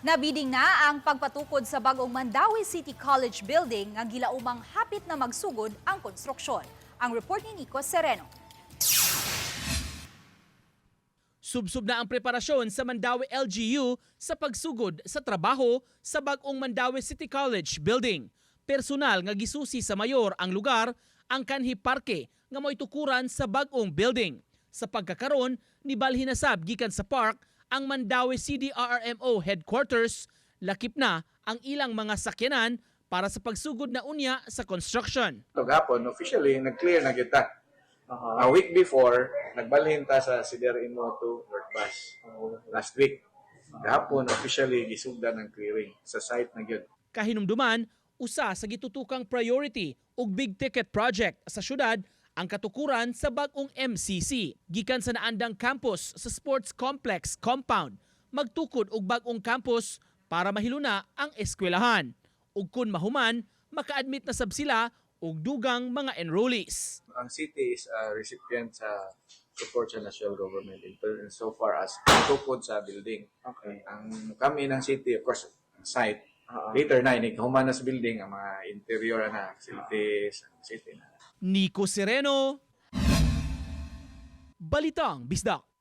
Nabiding na ang pagpatukod sa bagong Mandaue City College building nga gilaumang hapit na magsugod ang konstruksyon. Ang report ni Nico Sereno. Subsob na ang preparasyon sa Mandaue LGU sa pagsugod sa trabaho sa bagong Mandaue City College building. Personal nga gisusi sa mayor ang lugar, ang kanhi parke nga mo'y tukuran sa bagong building. Sa pagkakaron, nibalhin na sab gikan sa park ang Mandaue CDRRMO headquarters, lakip na ang ilang mga sakyanan para sa pagsugod na unya sa construction. Gahapon, officially, nag-clear na kita. A week before, nagbalhin ta sa CDRMO to North Bus. Last week. Gahapon, officially, gisugdan ang clearing sa site na gyud. Kahinumduman, usa sa gitutukang priority ug big ticket project sa syudad ang katukuran sa bag-ong MCC gikan sa naandang campus sa Sports Complex compound, magtukod og bag-ong campus para mahiluna ang eskwelahan. Ug kun mahuman, maka-admit na sab sila og dugang mga enrollees. Ang city is a recipient sa support sa national government in so far as tukod sa building. Ang kami ng city, of course, ang site. Later na, inig human na sa building, ang mga interior na facilities, ang city na. Nico Sereno, Balitang Bisdak.